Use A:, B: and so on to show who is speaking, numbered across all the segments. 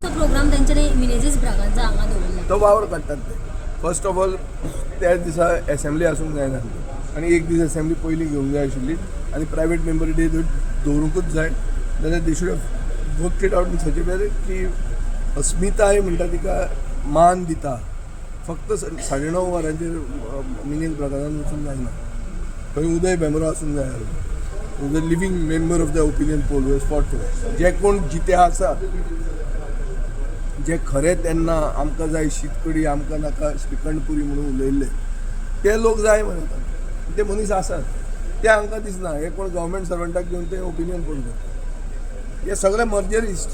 A: तो प्रोग्राम तेंच्यानी मिनेझीस ब्रागांजा हांगा दवरला.
B: तो वावर काडटात ते. फर्स्ट ऑफ ऑल, त्याच दिसा एसेंब्ली आसूंक जायना आनी एक दीस एसेंब्ली पयलीं घेवंक जाय आशिल्ली आनी प्रायवेट मेंबर डे दवरूंकूच जाय, जाल्यार they should have worked it out in such a way की अस्मिताय म्हणटा तिका मान दिता. फक्त 9:30 वरांचेर मिनेज ब्रागांझान वचूंक जायना. थंय उदय भेंब्रो आसूंक जाय the living member of the opinion poll was fought. जे कोण जिते आसा, जे खरें तेन्ना आमकां जाय शीतकडी, आमकां नाका श्रीखंड पुरी म्हणून उलयल्ले, ते लोक जाय मरे आतां. ते मनीस आसात, ते हांकां दिसना. हे कोण गव्हर्मेंट सर्वंटाक घेवन ते ओपिनियन पोल करतात. हे सगळे मर्जरिस्ट.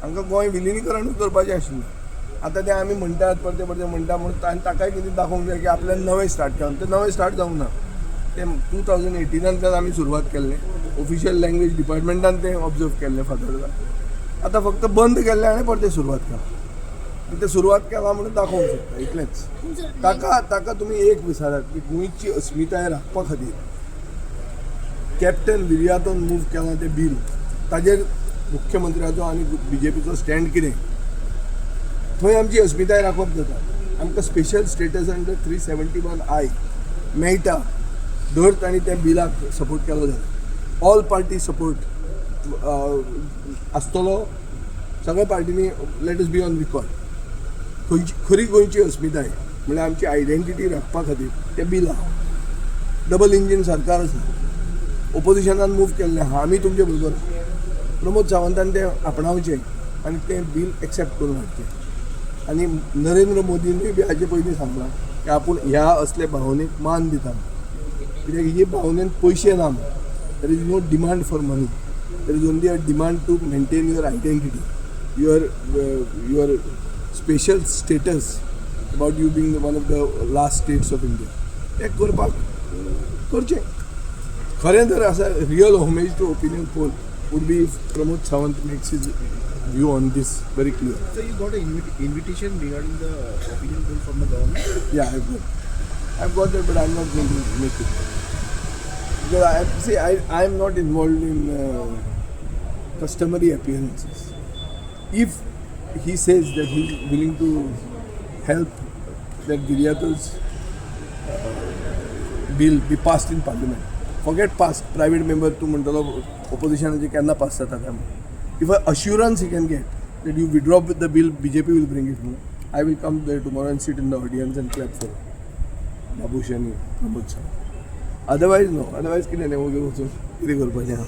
B: हांकां गोंय विलिनीकरणूच करपाचें आशिल्लें. आतां ते आमी म्हणटात, परते परते म्हणटा म्हणून तांणी ताकाय कितें दाखोवंक जाय की आपल्यान नवें स्टार्ट केलां. तें नवें स्टार्ट जावंक ना. तें 2018नांतल्यान आमी सुरवात केल्लें. ऑफिशियल लँग्वेज डिपार्टमेंटान तें ऑब्जर्व केल्लें फातोर्डा. आतां फक्त बंद केल्लें आनी परतें सुरवात केलां आनी तें सुरवात केलां म्हणून दाखोवंक शकता, इतलेंच.
A: तुमचो
B: ताका तुमी एक विचारात की गोंयची अस्मिताय राखपा खातीर कॅप्टन विरियातोन मूव केलां तें बील, ताजेर मुख्यमंत्र्याचो आनी बीजेपीचो स्टँड कितें? थंय आमची अस्मिताय राखप जाता. आमकां special status under 371I मेळटा धर तांणी त्या बिलाक सपोर्ट केलो जाल्यार, ऑल पार्टी सपोर्ट आसतलो सगळ्या पार्टींनी. Let us be on record. खंयची खरी गोंयची अस्मिताय म्हणल्यार आमची आयडेंटिटी राखपा खातीर तें बील आहा. डबल इंजीन सरकार आसा, ओपोजिशनान मूव केल्लें आहा, आमी तुमचे बरोबर. प्रमोद सावंतान तें आपणावचें आनी तें बील एक्सेप्ट करून हाडचें. आनी नरेंद्र मोदीनूय बी हाचे पयलीं सांगलां की आपूण ह्या असले भावनेक मान दिता, कित्याक ही भावनेन पयशे ना. There is no demand for money, there is only a demand to maintain your identity, your special status about you being one of the last states of India. तें करपाक करचें. खरें जर आसा, real homage to opinion poll would be if Pramod Sawant makes his view on this very clear.
C: So you got an invitation regarding the opinion poll from the government?
B: Yeah, I've got that, but I'm not going to make it. Because I see, I am not involved in customary appearances. If he says that he's willing to help that Viriato's bill be passed in parliament, forget passed, private member तूं म्हणटलो oppositionाचे केन्ना pass जाता काय म्हणून. If a assurance he can get that you withdraw with the bill, BJP will bring it, no? I will come there tomorrow and sit in the audience and clap for Babush आणि Pramod Sawant. Otherwise no. Otherwise कितें न्ही, वोगी वचून कितें करपाचें आहा?